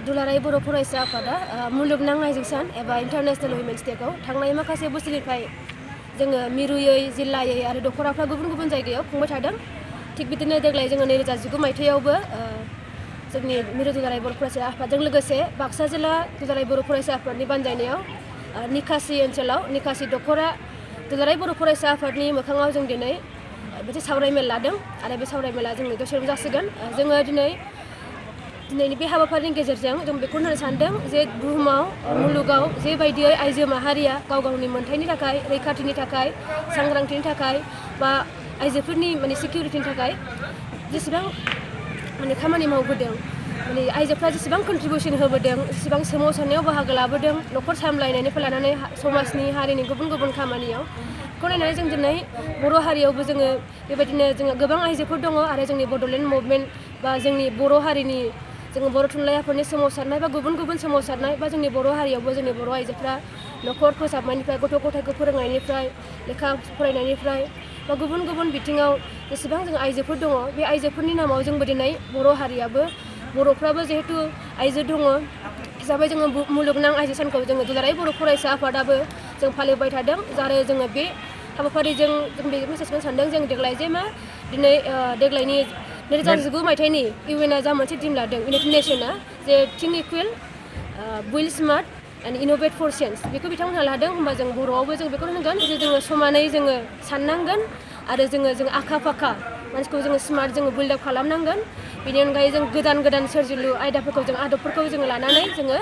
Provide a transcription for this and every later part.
दुलाराय बर' फरायसा आफादा मुलुगनां आइजो सान एबा इन्टारनेशनेल वुमेन्स डेखौ थांनाय माखासे बोसोरनिफ्राय जोङो मिरुयै जिल्लायै आरो दख'राफ्रा गुबुन गुबुन जायगायाव खुंबाय थादों। थिग बिदिनो देग्लाय जोङो 2019 मायथाइयावबो जोंनि मिरु दुलाराय बर' फरायसा आफादजों लोगोसे बाक्सा जिल्ला दुलाराय बर' फरायसा आफादनि बानजायनायाव निकासि ओनसोलाव निकासि दख'रा दुलाराय बर' फरायसा आफादनि मोखाङाव जों दिनै मोनसे सावरायमेल लादों आरो बे सावरायमेला जोंनि दसेयावनो जासिगोन। जोङो दिनैनि बे हाबाफारिनि गेजेरजों जों बेखौनो होननो सानदों जे बुहुमाव मुलुगाव जेबायदियै आइजो माहारिया गाव गावनि मोनथायनि थाखाय रैखाथिनि थाखाय सांग्रांथिनि थाखाय बा आइजोफोरनि सिकिउरिटिनि थाखाय जेसेबां खामानि मावबोदों आइजोफ्रा जेसेबां कन्ट्रिबिउसन होबोदों जेसेबां सोमावसारनायाव बाहागो लाबोदों न'खर सामलायनायनिफ्राय लानानै समाजनि हारिनि गुबुन गुबुन खामानियाव बेखौ नायनानै जों दिनै बर' हारियावबो जोङो बेबायदिनो जोङो गोबां आइजोफोर दङ आरो जोंनि बड'लेण्ड मुभमेन्ट बा जोंनि बर' हारिनि जोङो बर' थुनलाइ आफादनि सोमावसारनाय बा गुबुन गुबुन सोमावसारनाय बा जोंनि बर' हारियावबो जोंनि बर' आइजोफ्रा न'खर फोसाबनायनिफ्राय गथ' गथायखौ फोरोंनायनिफ्राय लेखा फरायनायनिफ्राय बा गुबुन गुबुन बिथिङाव जेसेबां जों आइजोफोर दङ बे आइजोफोरनि नामाव जोंबो दिनै बर' हारियाबो बर'फ्राबो जिहेतु आइजो दङ हिसाबै जोङो मुलुगनां आइजो सानखौ जोङो दुलाराय बर' फरायसा आफादाबो जों फालिबाय थादों आरो जोङो बे हाबाफारिजों जों बे मेसेजखौ सानदों जों देग्लाय जे देग्लायनि 2019 मायथाइनि इउएनआ जा मोनसे टीम लादों इउनाइटेड नेशनआ जे think equal will smart and innovate for change बेखौ बिथांमोनहा लादों। होमबा जों बर'आवबो जों बेखौनो होनगोन जे जोङो समानै जोङो साननांगोन आरो जों आखा फाखा मानसिखौ जोङो स्मार्ट जोङो बिल्ड आप खालामनांगोन। बेनि अनगायै जों गोदान सोरजिलु आयदाफोरखौ जों आदबफोरखौ जोङो लानानै जोङो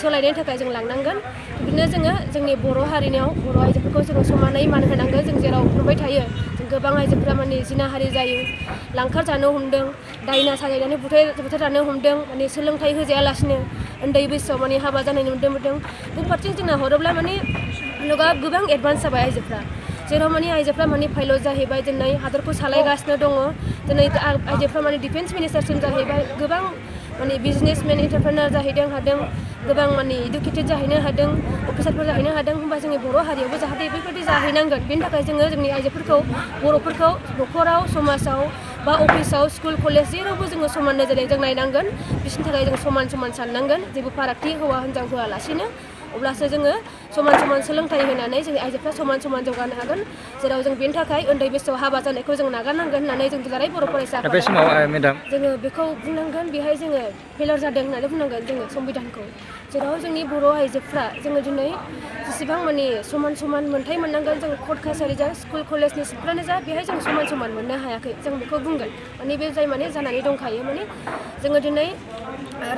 सोलायनायनि थाखाय जों लांनांगोन। बिदिनो जोङो जोंनि बर' हारिनियाव बर' आइजोफोरखौ जोङो समानै मान होनांगोन। जों जेराव नुबाय थायो जों गोबां आइजोफोरा जिनाहारि जायो लांखार जानो हमदों दायना साजायनानै बुथारजानो हमदों सोलोंथाइ होजायालासिनो उन्दै बैसोआव हाबा जानाय नुनो मोनदों। गुबुन फारसेथिं जोंना हरोब्ला मुलुगा गोबां एडभान्स जाबाय आइजोफ्रा जेराव आइजोफ्रा पाइलट जाहैबाय दिनै हादरखौ सालायगासिनो दङ। दिनै आइजोफ्रा डिफेन्स मिनिस्टारसिम जाहैबाय गोबां बिजनेसमेन एन्टारप्रेनार जाहैदों हादों गोबां इडुकेटेड जाहैनो हादों अफिसारफोर जाहैनो हादों। होमबा जोंनि बर' हारियावबो जाहाथे बेबायदि जाहैनांगोन बेनि थाखाय जोङो जोंनि आइजोफोरखौ बर'फोरखौ न'खराव समाजाव बा अफिसाव स्कुल कलेज जेरावबो जोङो समान नोजोरै जों नायनांगोन। बिसोरनि थाखाय जों समान साननांगोन जेबो फारागथि हौवा हिनजाव होआलासिनो अब्लासो जोङो समान सोलोंथाइ होनानै जोंनि आइजोफ्रा समान जौगानो हागोन। जेराव जों बेनि थाखाय उन्दै बैसोआव हाबा जानायखौ जों नागारनांगोन होननानै जों दुलाराय बर' फरायसा बे समाव मेडाम जोङो बेखौ बुंनांगोन बेहाय जोङो फेलार जादों होननानै बुंनांगोन जोङो संबिधानखौ जेराव जोंनि बर' आइजोफ्रा जोङो दिनै जेसेबां समान मोन्थाय मोननांगोन जों कर्ट कासारि जा स्कुल कलेजनि सिटफ्रानो जा बेहाय जों समान मोननो हायाखै जों बेखौ बुंगोन। बे जाय जानानै दंखायो जोङो दिनै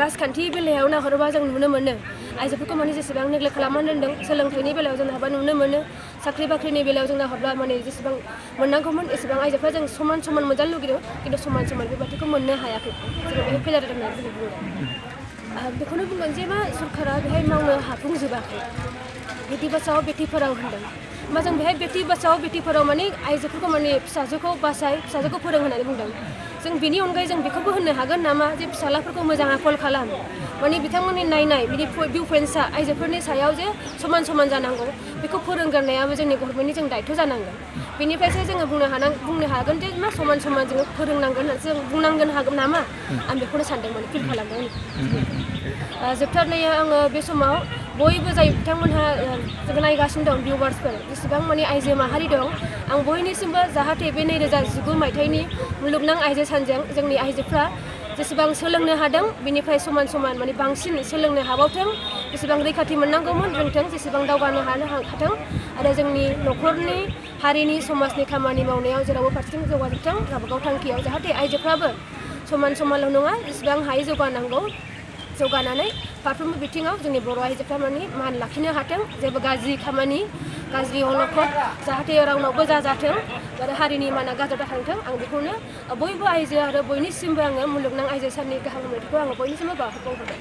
राजखान्थि बेलायाव नाहरोबा जों नुनो मोनो आइजोफोरखौ जेसेबां नेग्लेक्ट खालामनानै दोनदों। सोलोंथाइनि बेलायाव जों हाबा नुनो मोनो साख्रि बाख्रिनि बेलायाव जों नाहरब्ला जेसेबां मोननांगौमोन एसेबां आइजोफ्रा जों समान मोनजानो लुगैदों खिन्थु समान बेबादिखौ मोननो हायाखै जोङो बेहाय फेलार जादों होननानै जों बुंगोन। बेखौनो बुंगोन जे सरकारा बेहाय मावनो हाफुंजोबाखै बेटि बाचाव बेटि पढ़ाओ होनदों। होमबा जों बेहाय बेटि बाचाव बेटि पढ़ाओ आइजोफोरखौ फिसाजोखौ बासाय फिसाजोखौ फोरों होननानै बुंदों। जों बेनि अनगायै जों बेखौबो होननो हागोन नामा जे फिसालाफोरखौ मोजां आखल खालाम बिथांमोननि नायनाय बिनि भिउ पइन्ट्सआ आइजोफोरनि सायाव जे समान जानांगौ बेखौ फोरोंग्रोनायाबो जोंनि गभर्नमेन्टनि जों दायथ' जानांगोन। बेनिफ्रायसो जोङो बुंनो हागोन जे समान जोङो फोरोंनांगोन होननानै जों बुंनांगोन हागोन नामा आं बेखौनो सानदों फिल खालामदों। जोबथारनायाव आङो बे समाव बयबो जाय बिथांमोनहा नायगासिनो दं भिउवार्सफोर जेसेबां आइजो माहारि दं आं बयनिसिमबो जाहाथे बे 2019 मायथाइनि मुलुगनां आइजो सानजों जोंनि आइजोफ्रा जेसेबां सोलोंनो हादों बिनिफ्राय समान बांसिन सोलोंनो हाबावथों जेसेबां रैखाथि मोननांगौमोन रोंथों जेसेबां दावगानो हाथों आरो जोंनि न'खरनि हारिनि समाजनि खामानि मावनायाव जेरावबो फारसेथिं जौगाजोबथों गावबागाव थांखियाव जाहाथे आइजोफ्राबो समानल' नङा जेसेबां हायै जौगानांगौ जौगानानै फारफ्रोमबो बिथिङाव जोंनि बर' आइजोफ्रा मान लाखिनो हाथों जेबो गाज्रि खामानि गाज्रि अलखद जाहाथे रावनावबो जाथों आरो हारिनि माना गाज्रि दाथांथों आं बेखौनो बयबो आइजो आरो बयनिसिमबो आङो मुलुगनां आइजो साननि गाहाम हामलायनायखौ आङो बयनिसिमबो बावहरबाय।